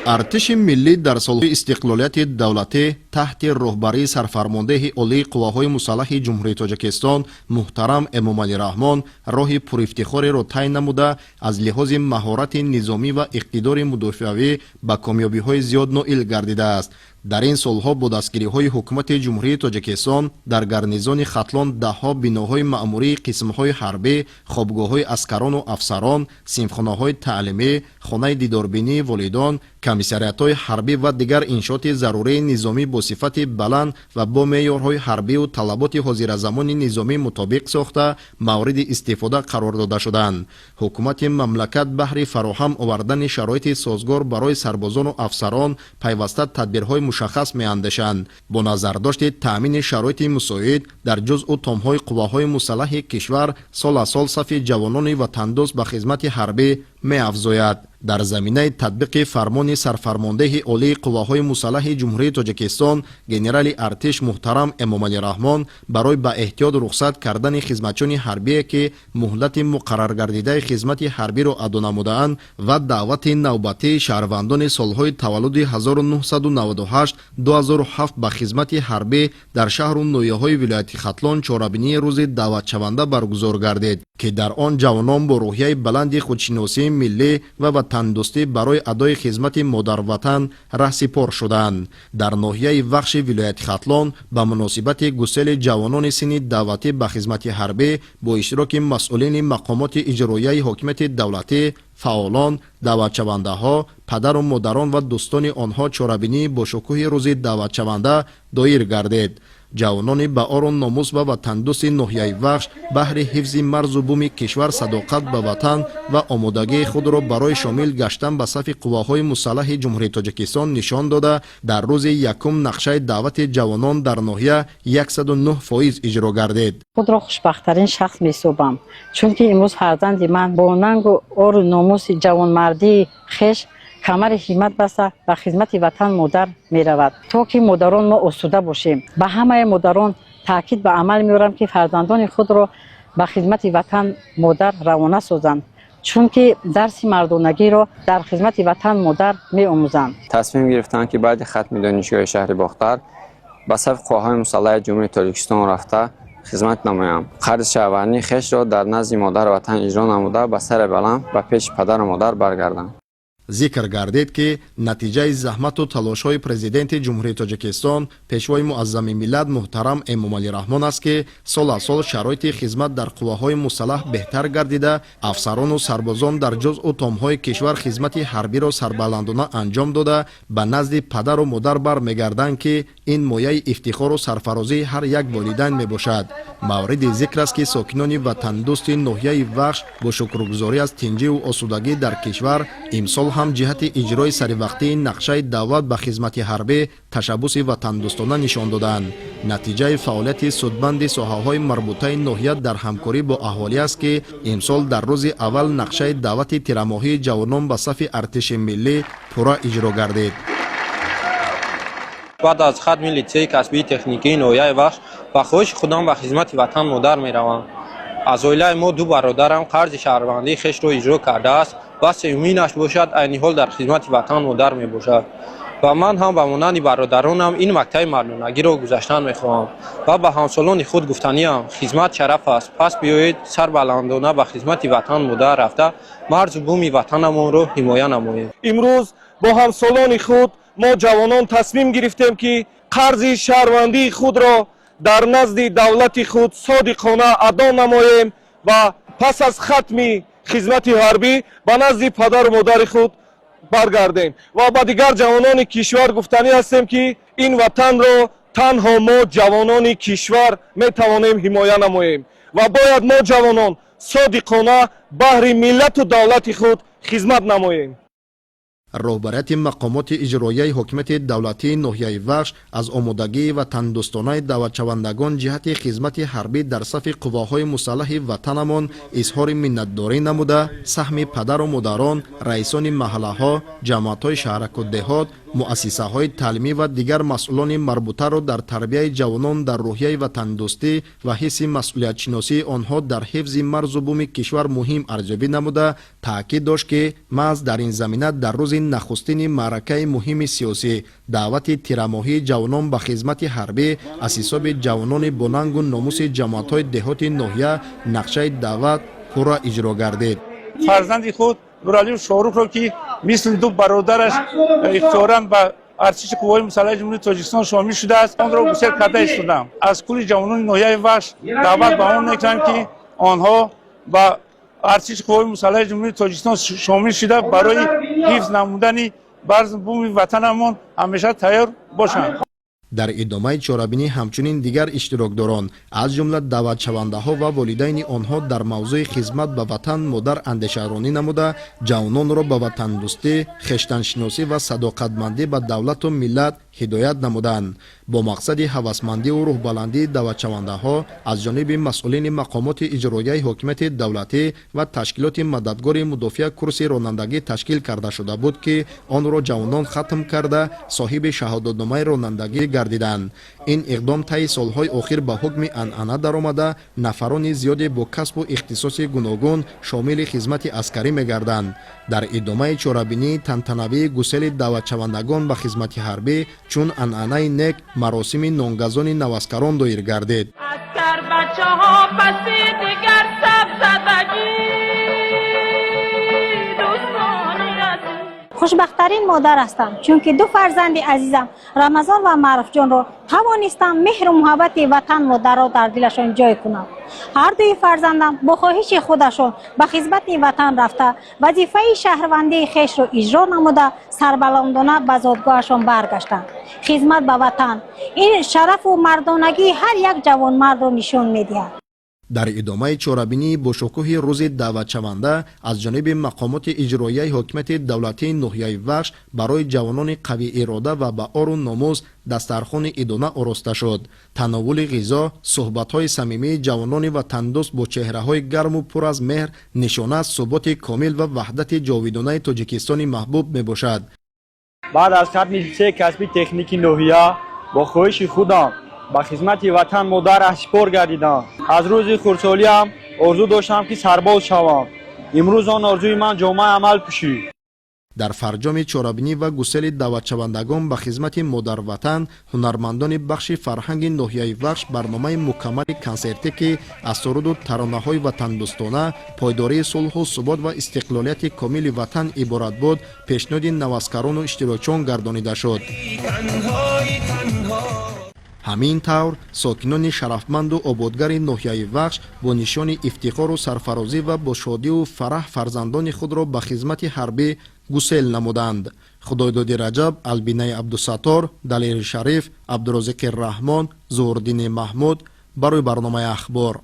Артиши миллӣ дар солҳои истиқлолияти давлатӣ таҳти роҳбарии сарфармондеҳи олии қувваҳои мусаллаҳи Ҷумҳурии Тоҷикистон муҳтарам Эмомалӣ Раҳмон роҳи пурэфтихореро тай намуда, аз лиҳози маҳорати низомӣ ва иқтидори мудофиавӣ ба комёбиҳои зиёд ноил гардидааст. Дар ин солҳо бо дастгириҳои Ҳукумати Ҷумҳурии Тоҷикистон дар гарнизони Хатлон даҳҳо биноҳои маъмурии қисмҳои ҳарбӣ, хобгоҳҳои аскарону афсарон, синфхонаҳои таълимӣ, хонаи дидорбинии волидон, комиссариатҳои ҳарбӣ ва дигар иншооти зарурии низомӣ бо сифати баланд ва бо меъёрҳои ҳарбиву талаботи ҳозиразамони низомӣ мутобиқ сохта, мавриди истифода қарор дода шуданд. Ҳукумати мамлакат баҳри фароҳам овардани шароити созгор барои сарбозону афсарон пайваста тадбирҳои мушаххас меандешанд. Бо назардошти таъмини шароити мусоид дар ҷузъу томҳои қувваҳои мусаллаҳи кишвар, сол аз сол сафи ҷавонони ватандӯст ба хизмати ҳарбӣ меафзояд. Дар заминаи татбиқи фармони сарфармондеҳи олии қувваҳои мусаллаҳи Ҷумҳурии Тоҷикистон генерали артиш муҳтарам Эмомалӣ Раҳмон барои ба эҳтиёт рухсат кардани хизматчиёни ҳарбие, ки муҳлати муқарраргардидаи хизмати ҳарбиро адо намудаанд, ва даъвати навбатии шаҳрвандони солҳои таваллуди 1998 2007 ба хизмати ҳарбӣ дар шаҳру ноҳияҳои вилояти Хатлон чорабинии рӯзи даъватшаванда баргузор гардид, ки дар он ҷавонон бо рӯҳияи баланди худшиносии миллӣ ва ватандӯстӣ барои адои хизмати модарватан раҳсипор шуданд. Дар ноҳияи Вахши вилояти Хатлон ба муносибати гусели ҷавонони синни даъватӣ ба хизмати ҳарбӣ бо иштироки масъулини мақомоти иҷроияи ҳокимияти давлатӣ, фаъолон, даъватшавандаҳо, падару модарон ва дӯстони онҳо чорабинии бошукӯҳи рӯзи даъватшаванда доир гардид. Ҷавонони ба ору номус ва ватандӯсти ноҳияи Вахш баҳри ҳифзи марзу буми кишвар, садоқат ба ватан ва омодагии худро барои шомил гаштан ба сафи қувваҳои мусаллаҳи Ҷумҳурии Тоҷикистон нишон дода, дар рӯзи якум нақшаи даъвати ҷавонон дар ноҳия 109% иҷро гардид. Худро хушбахттарин шахс меҳисобам, чунки имрӯз фарзанди ман бо нангу ору номуси ҷавонмардии хеш камари ҳиммат баста, ба хизмати ватан модар меравад, то ки модарон мо осуда бошем. Ба ҳамаи модарон таъкид ба амал меорам, ки фарзандони худро ба хизмати ватан модар равона созанд, чунки дарси мардонагиро дар хизмати ватан модар меомӯзанд. Тасмим гирифтам, ки баъди хатми донишгоҳи шаҳри Бохтар ба сафи қувваҳои мусаллаҳи Ҷумҳурии Тоҷикистон рафта, хизмат намоям, қарзи шаҳрвандии хешро дар назди модару ватан иҷро намуда, ба сари баланд ба пеши падару модар баргардам. Зикр гардид, ки натиҷаи заҳмату талошҳои Президенти Ҷумҳурии Тоҷикистон, Пешвои муаззами миллат муҳтарам Эмомалӣ Раҳмон аст, ки сол аз сол шароити хизмат дар қувваҳои мусаллаҳ беҳтар гардида, афсарону сарбозон дар ҷузъу томҳои кишвар хизмати ҳарбиро сарбаландона анҷом дода, ба назди падару модар бармегарданд, ки ин мояи ифтихору сарфарозии ҳар як волидайн мебошад. Мавриди зикр аст, ки сокинони ватандӯсти ноҳияи Вахш бо шукргузорӣ аз тинҷиву осудагӣ дар кишвар имсол ҳам ҷиҳати иҷрои саривақтии нақшаи даъват ба хизмати ҳарбӣ ташаббуси ватандӯстона нишон доданд. Натиҷаи фаъолияти судманди соҳаҳои марбутаи ноҳия дар ҳамкорӣ бо аҳолӣ аст, ки имсол дар рӯзи аввал нақшаи даъвати тирамоҳии ҷавонон ба сафи артиши миллӣ пурра иҷро гардид. Баъд аз хатми литсеи касбии техникии ноҳияи Вахш ба хоҳиши худам ба хизмати ватан модар меравам. Аз оилаи мо ду бародарам қарзи шаҳрвандии хешро иҷро кардааст ва сеюминаш бошад, айни ҳол дар хизмати ватан модар мебошад. Ва ман ҳам ба монанди бародаронам ин мактаби мардонагиро гузаштан мехоҳам ва ба ҳамсолони худ гуфтаниам: хизмат шараф аст. Пас биёед, сарбаландона ба хизмати ватан модар рафта, марзу буми ватанамонро ҳимоя намоем. Имрӯз бо ҳамсолони худ мо ҷавонон тасмим гирифтем, ки қарзи шаҳрвандии худро дар назди давлати худ содиқона адо намоем ва пас аз хатми хизмати ҳарбӣ ба назди падару модари худ баргардем. Ва ба дигар ҷавонони кишвар гуфтанӣ ҳастем, ки ин ватанро танҳо мо, ҷавонони кишвар, метавонем ҳимоя намоем ва бояд мо, ҷавонон, содиқона баҳри миллату давлати худ хизмат намоем. Роҳбарияти мақомоти иҷроияи ҳокимияти давлатии ноҳияи Вахш аз омодагии ватандӯстонаи даъватшавандагон ҷиҳати хизмати ҳарбӣ дар сафи қувваҳои мусаллаҳи ватанамон изҳори миннатдорӣ намуда, саҳми падару модарон, раисони маҳаллаҳо, ҷамоатҳои шаҳраку деҳот, муассисаҳои таълимӣ ва дигар масъулони марбутаро дар тарбияи ҷавонон дар рӯҳияи ватандӯстӣ ва ҳисси масъулиятшиносии онҳо дар ҳифзи марзу буми кишвар муҳим арзёбӣ намуда. Таъкид дошт, ки маҳз дар ин замина дар рӯзи нахустини маъракаи муҳими сиёсӣ, даъвати тирамоҳии ҷавонон ба хизмати ҳарбӣ, аз ҳисоби ҷавонони бонангу номуси ҷамоатҳои деҳоти ноҳия нақшаи даъват пурра иҷро гардид. Фарзанди худ Нуралиев Шоҳрухро, ки мисли ду бародараш ихтиёран ба артиши Қувваҳои Мусаллаҳи Ҷумҳурии Тоҷикистон шомил шудааст, онро гусел карда истодам. Аз кулли ҷавонони ноҳияи Вахш даъват ба он мекунам, ки онҳо ба артиши Қувваҳои Мусаллаҳи Ҷумҳурии Тоҷикистон шомил шуда, барои ҳифз намудани марзу буми ватанамон ҳамеша тайёр бошанд. Дар идомаи чорабинӣ ҳамчунин дигар иштирокдорон, аз ҷумла даъватшавандаҳо ва волидайни онҳо, дар мавзӯи хизмат ба ватан модар андешаронӣ намуда, ҷавононро ба ватандӯстӣ, хештаншиносӣ ва садоқатмандӣ ба давлату миллат ҳидоят намуданд. Бо мақсади ҳавасмандиву рӯҳбаландии даъватшавандаҳо аз ҷониби масъулини мақомоти иҷроияи ҳокимияти давлатӣ ва ташкилоти Мададгори мудофиа курси ронандагӣ ташкил карда шуда буд, ки онро ҷавонон хатм карда, соҳиби шаҳодатномаи ронандагӣ гардиданд. Ин иқдом таи солҳои охир ба ҳукми анъана даромада, нафарони зиёде бо касбу ихтисоси гуногун шомили хизмати аскарӣ мегарданд. Дар идомаи чорабинии тантанавии гусели даъватшавандагон ба хизмати ҳарбӣ, чун анъанаи нек, маросими нонгазони наваскарон доир гардид. Аскар бачаҳо паси дигар сабзадагӣ, дӯстони азиз. Хушбахттарин модар ҳастам, чунки ду фарзанди азизам Рамазон ва Маъруфҷонро тавонистам меҳру муҳаббати ватан модарро дар дилашон ҷой кунам. Ҳардуи фарзандам бо хоҳиши худашон ба хизмати ватан рафта, вазифаи шаҳрвандии хешро иҷро намуда, сарбаландона ба зодгоҳашон баргаштанд. Хизмат ба ватан ин шарафу мардонагии ҳар як ҷавонмардро нишон медиҳад. Дар идомаи чорабинии бошукӯҳи рӯзи даъватшаванда аз ҷониби мақомоти иҷроияи ҳокимияти давлатии ноҳияи Вахш барои ҷавонони қавиирода ва ба ору номус дастархони идона ороста шуд. Тановули ғизо, суҳбатҳои самимии ҷавонони ватандӯст бо чеҳраҳои гарму пур аз меҳр нишона аз суботи комил ва ваҳдати ҷовидонаи Тоҷикистони маҳбуб мебошад. Баъд аз хатми литсеи касби техникии ноҳия бо хоҳиши худам ба хизмати ватан модар раҳсипор гардидам. Аз рӯзи хурдсолиам орзу доштам, ки сарбоз шавам. Имрӯз он орзуи ман ҷомаи амал пӯшид. Дар фарҷоми чорабинӣ ва гусели даъватшавандагон ба хизмати модарватан, ҳунармандони бахши фарҳанги ноҳияи Вахш барномаи мукаммали консертӣ, ки аз суруду таронаҳои ватандӯстона, пойдории сулҳу субот ва истиқлолияти комили ватан иборат буд, пешниҳоди наваскарону иштирокчиён гардонида шуд. Ҳамин тавр, сокинони шарафманду ободгари ноҳияи Вахш бо нишони ифтихору сарфарозӣ ва бо шодиву фараҳ фарзандони худро ба хизмати ҳарбӣ гусел намуданд. Худойдоди Раҷаб, Албинаи Абдусаттор, Далери Шариф, Абдурозиқи Раҳмон, Зуҳурддини Маҳмуд барои барномаи Ахбор.